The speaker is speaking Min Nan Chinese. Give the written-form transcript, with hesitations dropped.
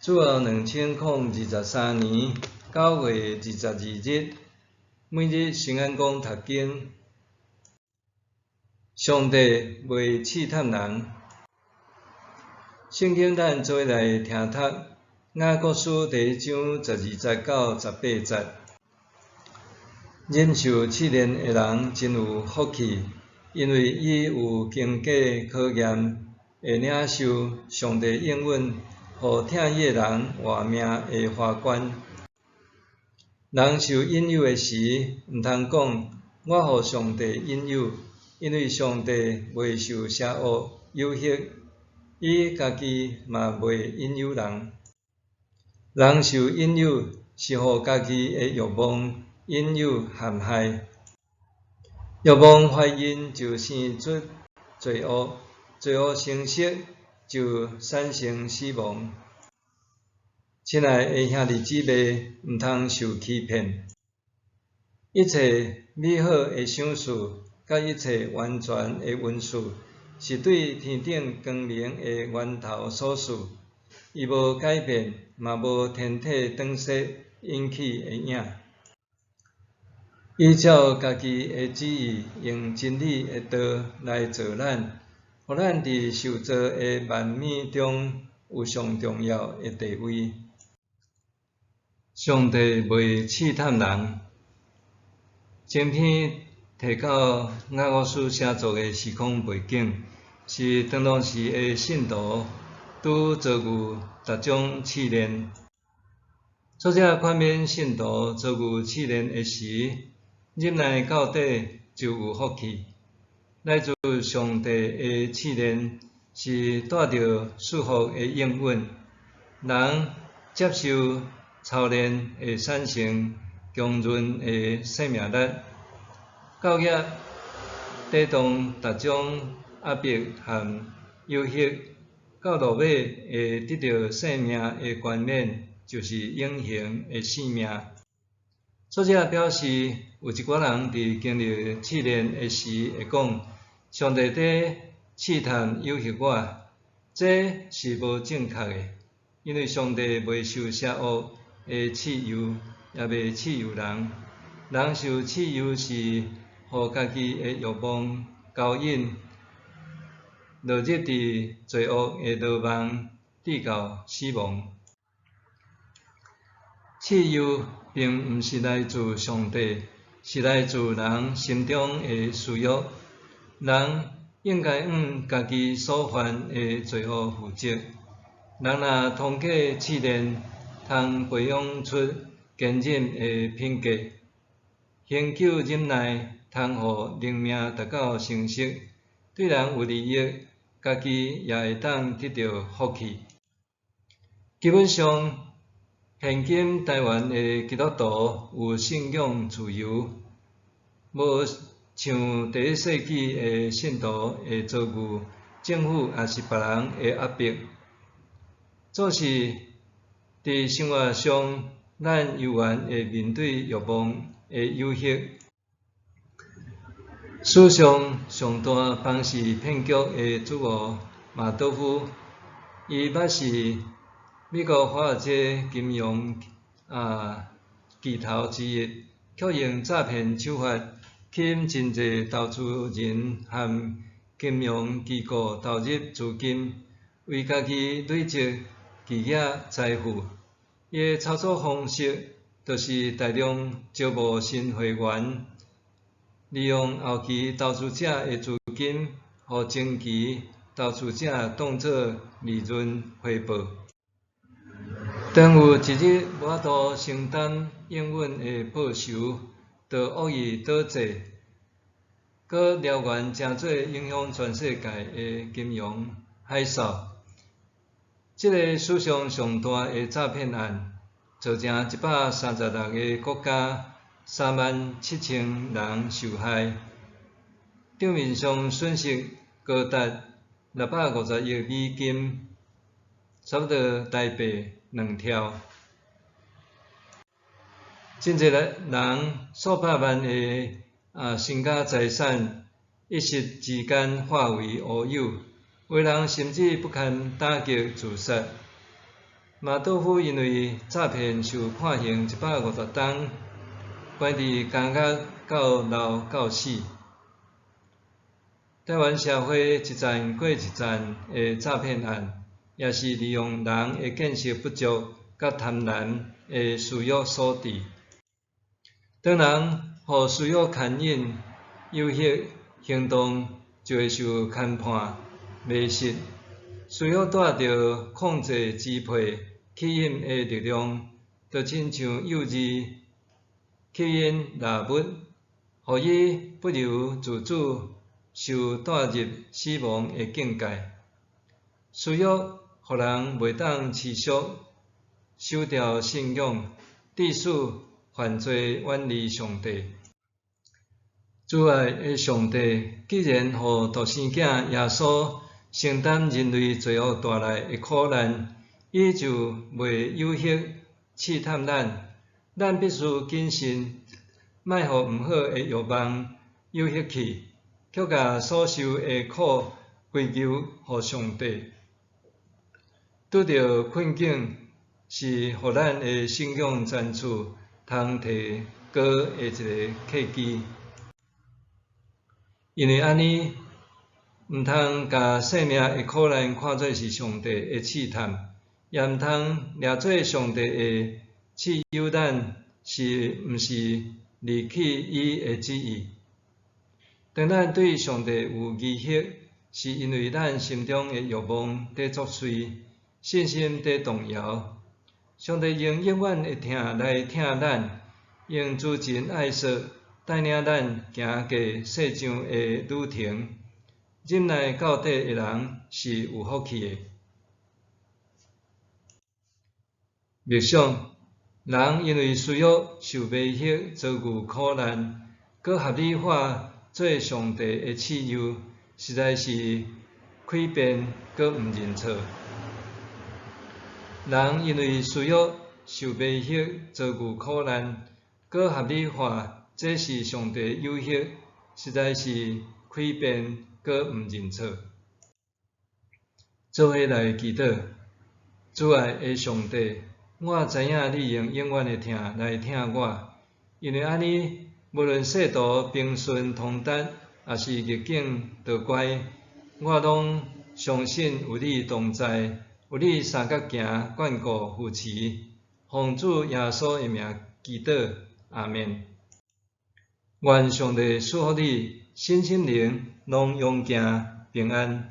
主後2023年9月22日，每日聖安講讀經。上帝袂試探人。聖經咱做伙來聽讀雅各書第一章12節到18節。忍受試煉的人真有福氣，因為伊有經過考驗，會領受上帝應允予疼伊的人活命的華冠。人受引誘的時，毋通講我予上帝引誘，因為上帝袂受邪惡誘惑，伊家己嘛袂引誘人。人受引誘是予家己的欲望引誘陷害，欲望懷孕就生出罪惡，罪惡成熟就產生死亡。親愛的兄弟姊妹，毋通受欺騙。一切美好的賞賜，佮一切完全的恩賜，是對天頂光明的源頭所賜。伊無改變，嘛無天體轉踅引起的影。伊照家己的旨意，用真理的道來造咱，予咱佇受造的萬物中有上重要的地位。上帝袂試探人。整篇提到雅各書寫作的時空背景，是當當時的信徒拄遭遇逐種試煉。作者勸勉信徒遭遇試煉的時，忍耐到底就有福氣。來自上帝的試煉是帶著祝福的應允。人接受操練會產生強韌的生命力，到尾抵擋逐種壓迫和誘惑，到落尾會得著生命的冠冕，就是永恆的生命。作者表示，有一寡人佇經歷試煉的時會講：上帝佇試探誘惑我，這是無正確的，因為上帝袂受邪惡的試誘，也袂試誘人。人受試誘是予家己的欲望勾引，落入佇罪惡的羅網，致到死亡。試誘並毋是來自上帝，是來自人心中的私欲。人應該按家己所犯的罪惡負責。人若通過試煉，通培養出堅忍的品格，恆久忍耐，通予靈命達到成熟，對人有利益，家己也會當得著福氣。基本上，現今台灣的基督徒有信仰自由，無像第一世紀的信徒會遭遇政府抑是別人的壓迫。總是佇生活上，咱猶原會面對欲望的誘惑。史上上大房市騙局的主謀馬多夫，伊捌是美國華爾街金融巨頭之一，卻用詐騙手法吸引真濟投資人和金融機構投入資金，為家己累積巨額財富。伊的操作方式，就是大量招募新會員，利用後期投資者的資金，予前期投資者當做利潤回報。當有一日無法度承擔應允的報酬，就惡意倒債，閣燎原成做影響全世界的金融海嘯。這个史上上大的詐騙案，造成136個國家3萬7千人受害，帳面上損失高達650億美金，差不多台幣2兆。真濟人數百萬的身家財產，一時之間化為烏有，有的人甚至不堪打擊自殺。馬多夫因為詐騙受判刑150冬，關佇監獄到老到死。台灣社會一棧過一棧的詐騙案，也是利用人的見識不足佮貪婪的私欲所致。當人予私欲牽引、誘惑行動，就會受牽絆、迷失。私欲帶著控制、支配、吸引的力量，就親像誘餌吸引獵物，予伊不由自主受帶入死亡的境界。私欲予人袂當持續守牢信仰，致使犯罪遠離上帝。慈愛的上帝既然予獨生囝耶穌承擔人類罪惡帶來的苦難，伊就袂誘惑試探咱。咱必須謹慎，莫予毋好的欲望誘惑去，卻共所受的苦歸咎予上帝。拄著困境是予咱的信仰層次通提高的一个契機。因為按呢，毋通共生命的苦難看做是上帝的試探，也毋通掠做上帝的試誘咱是毋是離棄伊的旨意。當咱對上帝有疑惑，是因為咱心中的欲望佇作祟，信心佇動搖。上帝用永遠的疼來疼咱，用慈情愛惜帶領咱行過世上的旅程。忍耐到底的人是有福氣的。默想，人因為私欲受迷惑，遭遇苦難，閣合理化做上帝的試誘，實在是詭辯閣毋認錯。人因為私欲受迷惑，遭遇苦難，閣合理化這是上帝誘惑，實在是詭辯閣毋認錯。做伙來祈禱，慈愛的上帝，我知影你用永遠的疼來疼我，因為按呢，無論世途平順通達，抑是逆境倒拐，我攏相信有你同在，有你相佮行，眷顧扶持。奉主耶穌的名祈禱，阿們。願上帝賜福你，身心靈攏勇健平安。